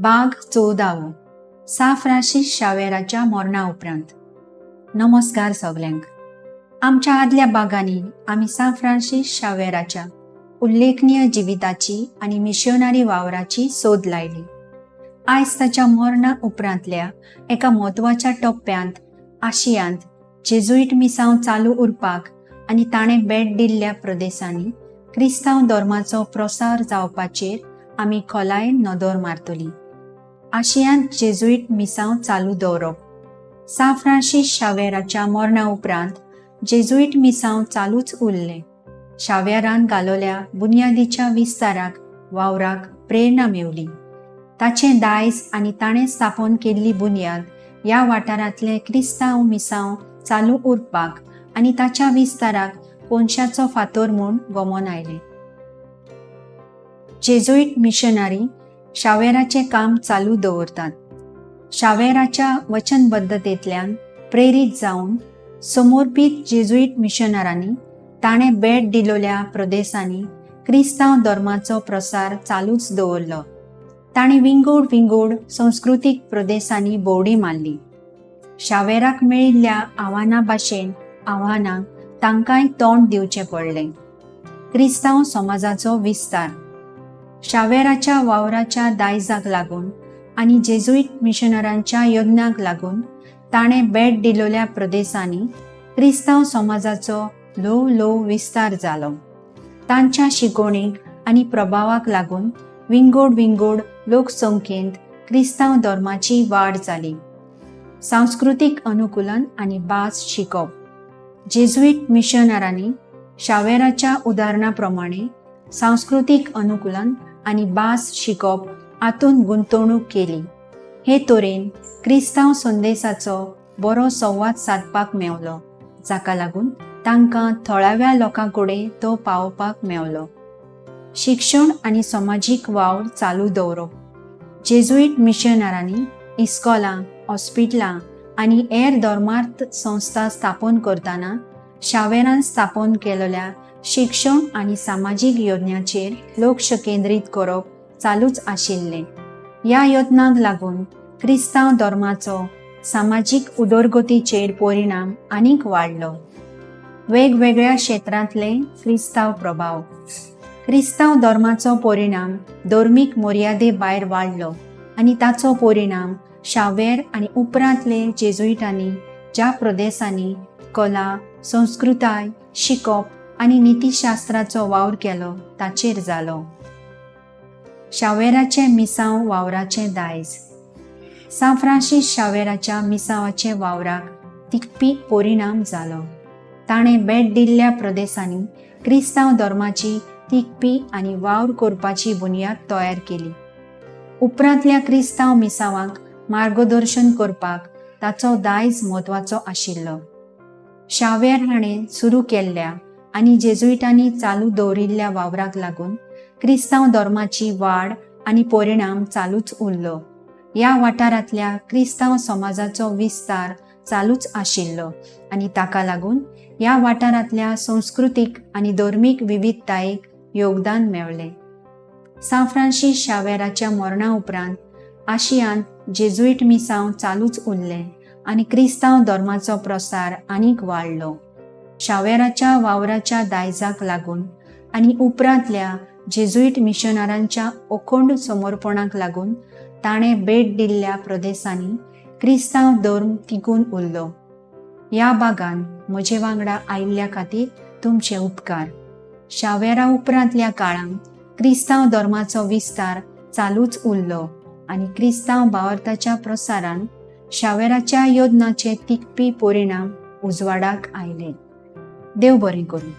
भाग चवदावो सां फ्रांसीस शावेराच्या मरणा उपरांत. नमस्कार सगल्यांक. आमच्या आदल्या भागांनी आमी सां फ्रांसीस शावेराच्या उल्लेखनीय जिविताची आनी मिशनरी वावराची सोद लायली. आयज ताच्या मरणा उपरांतल्या एका म्हत्वाच्या टप्प्यांत आशियांत जेजुईट मिसांव चालू उरपाक आनी ताणें भेट दिल्ल्या प्रदेशांनी क्रिस्तांव धर्माचो प्रसार जावपाचेर आमी खोलायेन नदर मारतली. आशियांत जेजुईट मिसांव चालू दवरप. सां फ्रांसीस शावेराच्या मरणा उपरांत जेजुईट मिसांव चालूच उरलें. शावेरान घालोल्या बुन्यादीच्या विस्ताराक वावराक प्रेरणा मेवली. ताचें दायज आनी ताणें स्थापन केल्ली बुन्याद ह्या वाठारांतले क्रिस्तांव मिसांव चालू उरपाक आनी ताच्या विस्ताराक कोनशाचो फातोर म्हूण गमोन आयलें. जेजुईट मिशनरी शावेराचें काम चालू दवरतात. शावेराच्या वचनबद्धतेंतल्यान प्रेरीत जावन समर्पीत जेजुईट मिशनरांनी ताणें भेट दिलोल्या प्रदेशांनी क्रिस्तांव धर्माचो प्रसार चालूच दवरलो. तांणी विंगोड विंगोड संस्कृतीक प्रदेशांनी भोंवडी मारली. शावेराक मेळिल्ल्या आव्हाना भाशेन आव्हानांक तांकांय तोंड दिवचें पडलें. क्रिस्तांव समाजाचो विस्तार. शावेराच्या वावराच्या दायजाक लागून आनी जेजुईट मिशनरांच्या यत्नांक लागून ताणें भेट दिलोल्या प्रदेशांनी क्रिस्तांव समाजाचो ल्हव ल्हव विस्तार जालो. तांच्या शिकवणीक आनी प्रभावाक लागून विंगोड विंगोड लोकसंख्येंत क्रिस्तांव धर्माची वाड जाली. सांस्कृतीक अनुकुलन आनी भास शिकप. जेजुईट मिशनरांनी शावेराच्या उदाहरणा प्रमाणे सांस्कृतीक अनुकुलन आनी भास शिकप हातूंत गुंतवणूक केली. हे तरेन क्रिस्तांव संदेशाचो बरो संवाद सादपाक मेवलो, जाका लागून तांकां थळाव्या लोकां कडेन तो पावोवपाक मेवलो. शिक्षण आनी समाजीक वावर चालू दवरप. जेजुईट मिशनरांनी इस्कोलां, हॉस्पिटलां आनी हेर धर्मार्थ संस्था स्थापन करतना शावेरान स्थापन केलेल्या शिक्षण आनी सामाजीक यत्नाचेर लक्ष केंद्रीत करप चालूच आशिल्लें. ह्या यत्नांक लागून क्रिस्तांव धर्माचो सामाजीक उदरगतीचेर परिणाम आनीक वाडलो. वेगवेगळ्या क्षेत्रांतले क्रिस्तांव प्रभाव. क्रिस्तांव धर्माचो परिणाम धर्मीक मर्यादे भायर वाडलो आनी ताचो परिणाम शावेर आनी उपरांतले जेजुईटांनी ज्या प्रदेशांनी कला, संस्कृताय, शिकप आनी नितीशास्त्राचो वावर केलो ताचेर जालो. शावेराचें मिसांव वावराचें दायज. सां फ्रांसीस शावेराच्या मिसांवाचे वावराक तिगपी परिणाम जालो. ताणें भेट दिल्ल्या प्रदेशांनी क्रिस्तांव धर्माची तिगपी आनी वावर करपाची बुन्याद तयार केली. उपरांतल्या क्रिस्तांव मिसांवांक मार्गदर्शन करपाक ताचो दायज म्हत्वाचो आशिल्लो. शावेर हाणें सुरू केल्ल्या आनी जेजुईटांनी चालू दवरिल्ल्या वावराक लागून क्रिस्तांव धर्माची वाड आनी परिणाम चालूच उरलो. ह्या वाठारांतल्या क्रिस्तांव समाजाचो विस्तार चालूच आशिल्लो आनी ताका लागून ह्या वाठारांतल्या संस्कृतीक आनी धर्मीक विविधतायेक योगदान मेळ्ळें. सां फ्रांसीस शावेराच्या मरणा उपरांत आशियांत जेजुईट मिसांव चालूच उरलें आनी क्रिस्तांव धर्माचो प्रसार आनीक वाडलो. शावेराच्या वावराच्या दायजाक लागून आनी उपरांतल्या जेजुईट मिशनरांच्या अखंड समर्पणाक लागून ताणें भेट दिल्ल्या प्रदेशांनी क्रिस्तांव धर्म तिगून उरलो. ह्या भागान म्हजे वांगडा आयिल्ल्या खातीर तुमचे उपकार. शावेरा उपरांतल्या काळांत क्रिस्तांव धर्माचो विस्तार चालूच उरलो आनी क्रिस्तांव भावार्थाच्या प्रसारान शावेराच्या योजनाचे तिगपी परिणाम उजवाडाक आयले. देव बरें करूं.